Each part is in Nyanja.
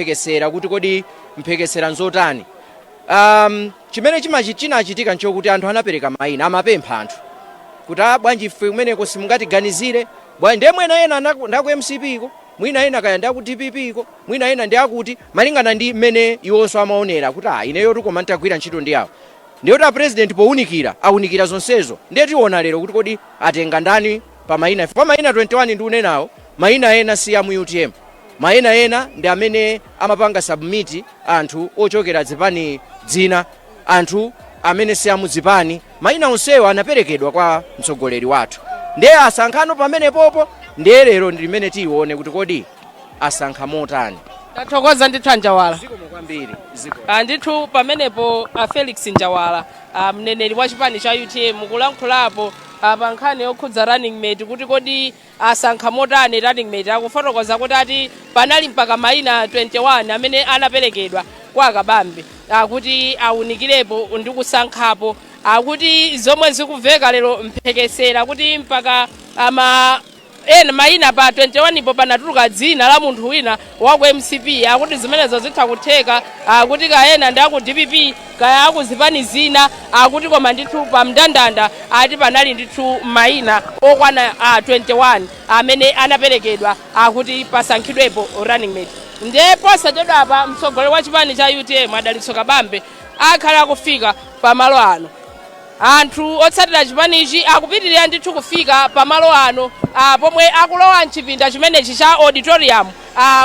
Mphekesera kuti kodi mphekesera nzotani? Chimene chinachitika nchokuti anthu anapereka mayina, amapempha anthu kuti, "A bwanji, ife kumeneko simungatiganizire bwanji?" Ndiye mwina ena ndaku MCP ko, mwina ena kaya ndaku DPP ko, mwina ena ndi akuti, malingana ndi mmene iwonso amaonera kuti, "Ah, ineyo koma ntagwira ntchito ndi awo." Ndiye kuti a President powunikira awunikira zonsezo. Ndiye tiona lero kuti kodi atenga ndani pa mayina, pa mayina 21 ndi unenawo. Mayina ena si a mu UTM, mayina ena ndi amene amapanga submit anthu ochokera zipani zina, anthu amene si amuzipani. Mayina onsewo anaperekedwa kwa mtsogoleri wathu, ndiye asankhano pamenepopo. Ndiye lero ndi limene tione kuti kodi asankha motani. Tathokoza ndithu, Anjawala. Zikomo kwambiri, zikomo. Ndithu pamenepo a Felix Njawala, mneneri wa chipani cha UTM, kulankhulapo pa nkhani yokhudza running mate, kuti kodi asankha motani running mate. Akufotokoza kuti ati panali mpaka mayina 21 amene anaperekedwa kwa Akabambe akuti awunikirepo ndi kusankhapo. Akuti zomwe zikuveka lero, mphekesera kuti mpaka ama ena mayina pa 21 po panatuluka dzina la munthu wina wa ku MCP. Akuti zimenezo zitha kutheka, akuti kayena ndi aku DPP, kaya akuzipani zina. Akuti koma ndithu pa mndandanda ati panali ndithu mayina okwana 21 amene anaperekedwa akuti pasankhidwepo running mate. Ndiye posachedwapa mtsogoleri wa chipani cha UTM, Adalitso Kabambe, akhala akufika pamalo ano. Anthu otsatira chipanichi akupitirira ndithu kufika pamalo ano, pomwe akulowa mchipinda chimenechi cha auditorium,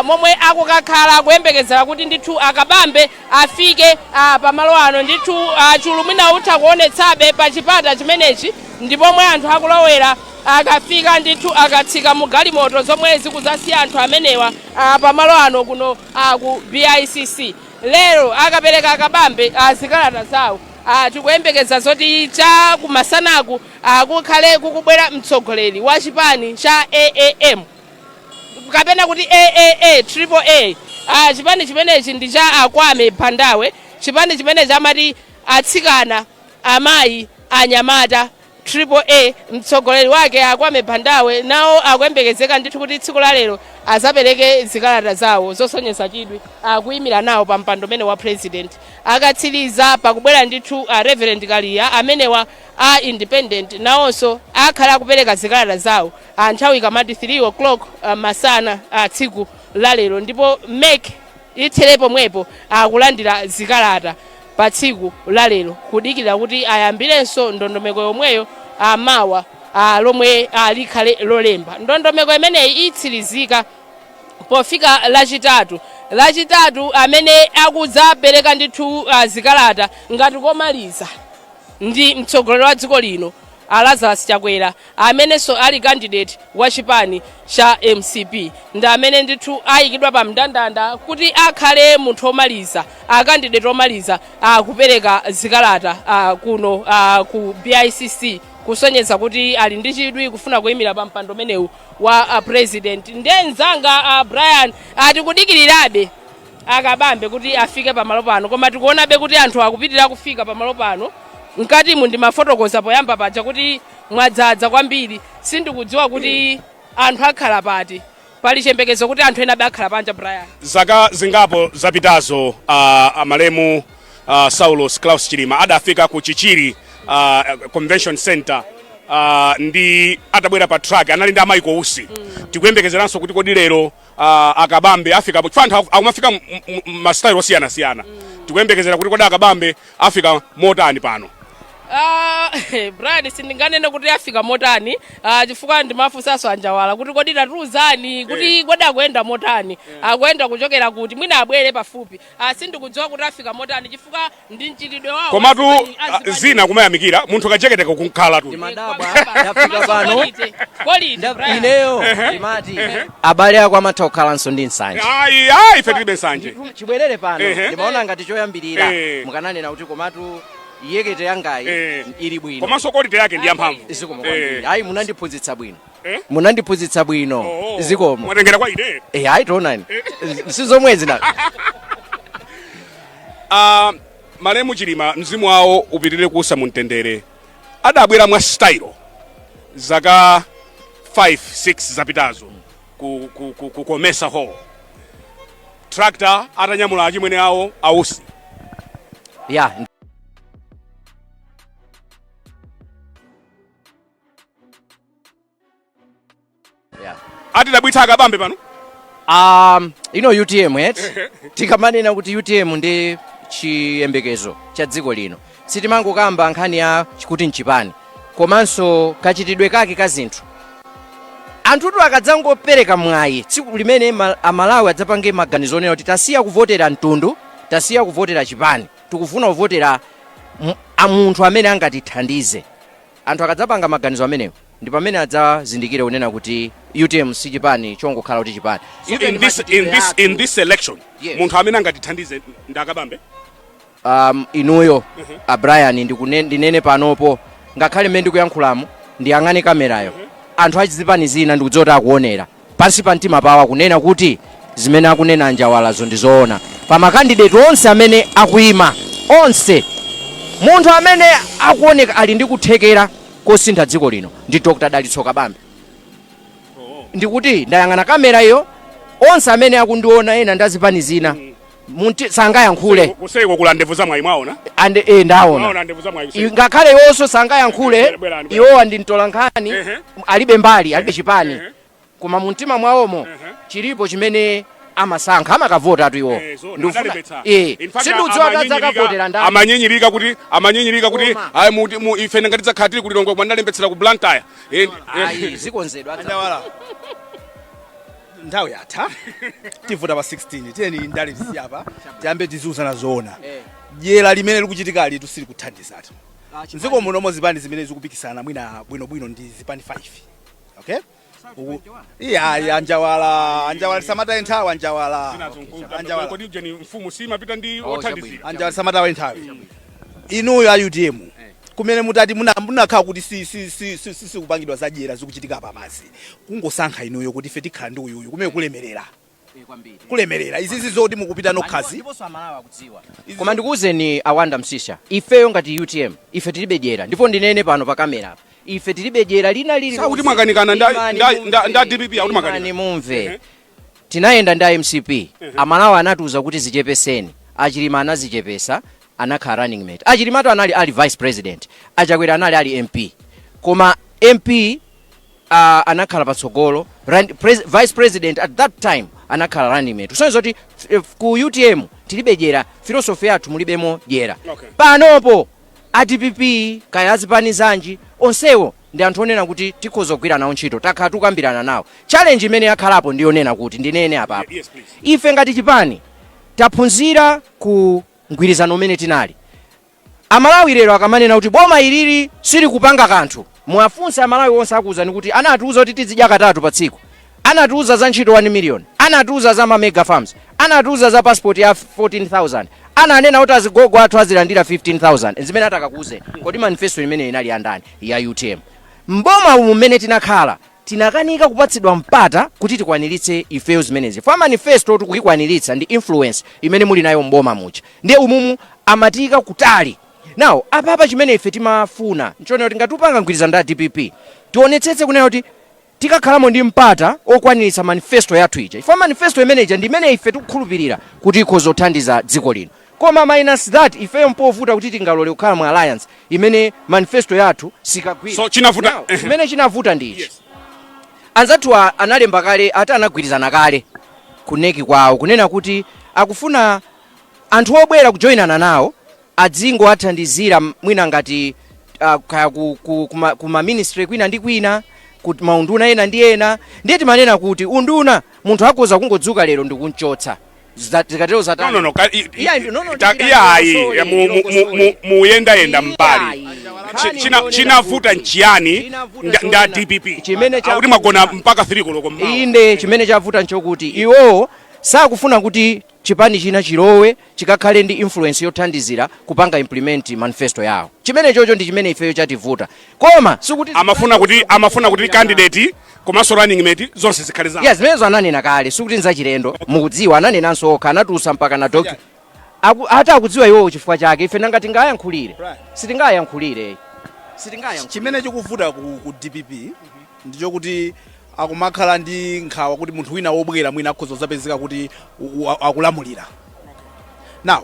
momwe akukakhala kuyembekezera kuti ndithu Akabambe afike pamalo ano. Ndithu chulu mwina utha kuonetsabe pa chipata chimenechi, ndi pomwe anthu akulowera. Akafika ndithu, akatsika mu galimoto zomwe zikuzasiya anthu amenewa pamalo ano kuno ku BICC, lero akapereka Akabambe zikalata zawo, tikuyembekeza zoti cha kumasanaku kukhale kukubwera mtsogoleri wa chipani cha AAM, kapena kuti AAA, triple A. Chipani chimenechi ndi cha Akwame Bandawe. Chipani chimenechi amati atsikana, amayi, anyamata, triple A. Mtsogoleri wake Akwame Bandawe nawo akuyembekezeka ndithu kuti tsiku la lero azapereke zikalata zawo zosonyeza chidwi akuyimira nawo pa mpando umene wa president. Akatsiriza, pakubwera ndithu a Reverend Kaliya, amenewa a independent, nawonso akhala akupereka zikalata zawo nthawi ikamati 3 o'clock masana tsiku la lero. Ndipo MEC ithere pomwepo akulandira zikalata pa tsiku la lero, kudikira kuti ayambirenso ndondomeko yomweyo amawa lomwe likhale Lolemba. Ndondomeko imeneyi itsirizika pofika Lachitatu. Lachitatu amene akudzapereka ndithu zikalata ngati komaliza ndi mtsogoleri wa dziko lino, a Lazarus Chakwera, amenenso ali candidate wa chipani cha MCP, ndi amene ndithu ayikidwa pa mndandanda kuti akhale munthu omaliza, a candidate omaliza akupereka zikalata kuno ku BICC, kusonyeza kuti ali ndi chidwi kufuna kuyimira pa mpando umenewu wa president. Ndiye mzanga Brian, atikudikirirabe Akabambe kuti afike pamalo pano, koma tikuonabe kuti anthu akupitirira kufika pamalo pano. Mkatimu ndimafotokoza poyamba paja kuti mwadzaza kwambiri. Sindikudziwa kuti anthu akhala pati. Pali chiyembekezo kuti anthu ena abe akhala panja, Brian. Zaka zingapo zapitazo, amalemu Saulos Klaus Chilima adafika ku Chichiri Convention Center ndi atabwera pa truck, anali ndi a Michael Usi. Tikuyembekezeranso kuti kodi lero Akabambe afika, chifukwa anthu akumafika ma style osiyanasiyana. Tikuyembekezera kuti kodi Akabambe afika motani pano? Brian, sindinganene kuti afika motani, chifukwa ndimafunsanso Anjawala kuti kodi tatiuzani kuti kodi akuyenda motani, akuyenda kuchokera kuti, mwina abwere pafupi. Sindikudziwa kuti afika motani chifukwa ndi mchitidwe wawo. Komatu zina kumayamikira munthu kajeketeka kunkhala tu. Ndimadabwa ndafika pano. Quality, Brian. Ineyo ndimati abale ako amatha kukhalanso ndi nsanje. Ayi, ayi, ife tilibe nsanje. Chibwerere pano, ndimaona ngati choyambirira mukananena kuti komatu yekete yangayi ili bwino. Komanso quality yake ndi yamphamvu. Zikomo kwambiri. Ayi, munandiphunzitsa bwino. Munandiphunzitsa bwino. Oh. Zikomo. Mwatengera kwa ine. Eh, ayi, tionani, si zomwezi na. Malemu Chilima, mzimu wawo upitirire kuusa mu mtendere, adabwera mwa style zaka 5 6 zapitazo ku Comesa Hall. Tractor atanyamula achimwene awo ausi. Ya. Yeah. Atidabwitsa akabambe pano. Ino UTM eti tikamanena kuti UTM ndi chiyembekezo cha dziko lino, sitimangokamba nkhani ya kuti nchipani, komanso kachitidwe kake ka zinthu. Anthutu akadzangopereka mwayi tsiku limene Amalawi adzapange maganizo onena kuti tasiya kuvotera mtundu, tasiya kuvotera chipani, tikufuna kuvotera munthu amene angatithandize. Anthu akadzapanga maganizo amenewo ndi pamene adzazindikire kunena kuti UTM si chipani chongokhala kuti chipani. So Even in this, machitidwe in this, athu. in this election, Yes. munthu amene angatithandize ndi akabambe. Inuyo a Brian, ndinene panopo, ngakhale mmene ndikuyankhulamo ndiyang'ane kamerayo, anthu achizipani zina ndikudziwa kuti akuonera pansi pa mtima pawo akunena kuti zimene akunena Njawalazo ndi zoona. Pa makandidate onse amene akuyima onse, munthu amene akuoneka ali ndi kuthekera kosintha dziko lino ndi Dr Dalitso Kabambe. Ndikuti ndayang'ana kamera iyo, onse amene akundiona ena ndi azipani zina sangayankhule. Kuseko kula ndevu za mwayi, mwaona? Ande ndaona. Mwaona ndevu za mwayi kuseko. Ngakhale iwonso sangayankhule. Bwerani, bwerani. Iwowa ndi mtolankhani, alibe mbali, alibe chipani, koma mumtima mwawomo chilipo chimene amasankha, amakavota atu iwo. Zona, Ndikufuna- adalembetsa. In fact, Sindikudziwa kuti adzakavotera ndani. Amanyinyirika kuti Koma. ayi, ife ngati tidzakhala tili ku Lilongwe, koma ndalembetsera ku Blantyre. Ayi, zikonzedwa. Andawala, nthawi yatha, tivota pa 16. Tiyeni ndale tisiyapa, tiyambe tiziuzana zoona. Dyera limene likuchitikali tusili kuthandizatu mdziko munomo. Zipani zimene zikupikisana mwina bwinobwino ndi zipani 5, okay? Iya, ayi, anjawala, anjawala, tisamataye nthawi, anjawala, anjawala. Kodi ujeni mfumu simapita ndi Oh, othandizira? chabwino. Anjawala, tisamataye nthawi. Inuyo a UTM, kumene mutati munakhala kuti si kupangidwa za dyera zikuchitika pamazi, kungosankha inuyo kuti ife tikhala ndi uyuyu, kumene kulemerera, kulemerera izizi zoti mukupita nokhazi. Ndiponso Amalawi akudziwa. Koma ndikuwuzeni, Awanda Msisha, ifeyo ngati UTM, ife tilibe dyera. Ndipo ndinene pano pa kamera apa, ife tilibe dyera lina lili. Sakuti mwakanikana nda DPP, akuti mwakanikana. Mumve, tinayenda ndi MCP. Amalawi anatiuza kuti zichepeseni. Achilima anazichepesa, anakhala running mate. Achilimatu anali ali vice president, Achakwera anali ali MP, koma MP anakhala patsogolo, vice president at that time anakhala running mate, kusonyeza kuti ku UTM tilibe dyera. Philosophy yathu mulibemo dyera. Panopo a DPP kaya azipani zanji, onsewo ndi anthu onena kuti tikhoza kugwira nawo ntchito, takhala tikukambirana nawo. Challenge imene yakhalapo ndiyonena kuti ndinene apapo, Yes, please. ife ngati chipani taphunzira ku mgwirizano umene tinali. Amalawi lero akamanena kuti boma ilili silikupanga kanthu, muwafunse Amalawi onse, akuwuzani kuti anatiuza kuti tizidya katatu pa tsiku, anatiuza za ntchito 1 million, anatiuza za ma mega farms, anatiuza za passport ya 14,000, ananena kuti azigogo athu azilandira 15,000. Zimene atakakuuzeni, kodi manifesto imene inali yandani? Ya UTM. Mboma umu mmene tinakhala, tinakanika kupatsidwa mpata kuti tikwaniritse ifeyo zimenezi. Fa manifesto tikuikwaniritsa ndi influence imene muli nayo mboma muja, ndiye umumu amatika kutali. Now apapa chimene ife timafuna nchonena kuti ngati upanga mgwirizano ndi DPP, tionetsetse kunena kuti tikakhalamo ndi mpata okwaniritsa manifesto yathu ija. Ifa manifesto imene ija ndi imene ife tikukhulupirira kuti ikhoza kuthandiza dziko lino. Koma minus that, ifeyo mpovuta kuti tingalole kukhala mu alliance imene manifesto yathu sikagwira. So, chinavuta- Now, chimene chinavuta ndi ichi. Anzathu analemba kale ati anagwirizana kale ku NEC kwawo kunena kuti akufuna anthu obwera kujoyinana nawo adzingoathandizira mwina ngati kaya kuma ministry kwina ndi kwina, ku maunduna ena ndi ena. Ndiye timanena kuti unduna munthu akhoza kungodzuka lero ndikunchotsa. Zikatero zatani? No, no, no. Iya, no, no, Iyayi, ndilongosole, mu- muyendayenda mbali. Iyayi. Nkhani ndionena Chinavuta kuti- nchiyani? Chinavuta Nda chonena- DPP chimene akuti mwagona mpaka 3 koloko mmawa. Inde, chimene chavuta nchokuti iwowo sakufuna kuti chipani china chilowe chikakhale ndi influence yothandizira kupanga implement manifesto yawo. Chimene chocho ndi chimene ifeyo chativuta, koma sikuti Amafuna kuti candidate komanso running mate zonse zikhale zawo. Yes, zimenezo ananena kale, sikuti nzachilendo. Mukudziwa, ananenanso okha, anatulutsa mpaka na doc. Ati akudziwa iwowo chifukwa chake. Ife nanga tingayankhulire? Sitingayankhulire, sitingayankhulire. Chimene chikuvuta ku DPP ndichokuti Akumakhala ndi nkhawa kuti munthu wina wobwera mwina akhoza kuzapezeka kuti akulamulira now.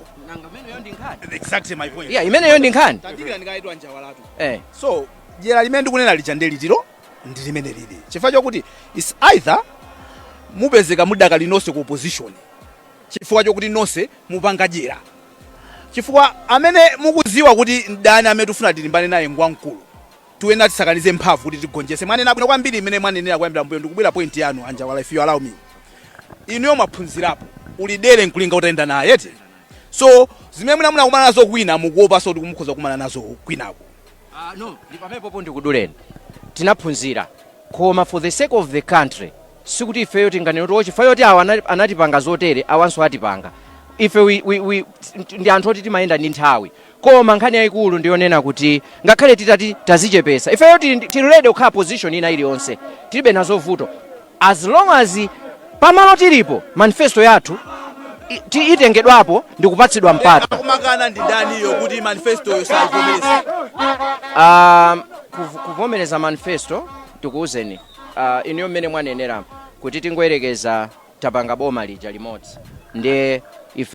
Exactly my point. Yeah, imeneyo ndi nkhani. Tandikira ndikaitwa Njawalatu. Eh. So dyera limene ndikunena lija ndelitiro ndi limene lili chifukwa chokuti is either mupezeka mudakali nonse ku opposition, chifukwa chokuti nonse mupanga dyera, chifukwa amene mukuziwa kuti mdani amene tifuna tilimbane naye ngwamkulu, tiyenera tisakanize mphamvu kuti tigonjese. Mwanena bwino kwambiri imene mwanenera kuyambira mbuyo. Ndikubwera point yanu, Anjawala, if you allow me. Inuyo mwaphunzirapo ulidere nkulinga utayenda naye eti. So zimene mwina munakumana nazo kwina, mukuopanso kuti mukhoza kukumana nazo kwinako. Ah, no, ndi pamenepopo ndikuduleni. Tinaphunzira, koma for the sake of the country, sikuti ifeyo tinganene kuti chifukwa choti awa anatipanga zotere, awanso atipanga. Ife ndi anthu oti timayenda ndi nthawi. Koma nkhani yayikulu ndiyonena kuti ngakhale titati tazichepesa, ifeyo tili ready kukhala position ina iliyonse, tilibe nazo vuto, as long as pamalo tilipo manifesto yathu itengedwapo ndi kupatsidwa mpata. Akumakana ndi ndaniyo kuti manifesto yo sayivomereza? Kuvomereza manifesto, tikuwuzeni, inuyo mmene mwanenera kuti tingoyerekeza tapanga boma lija limodzi ndiye ife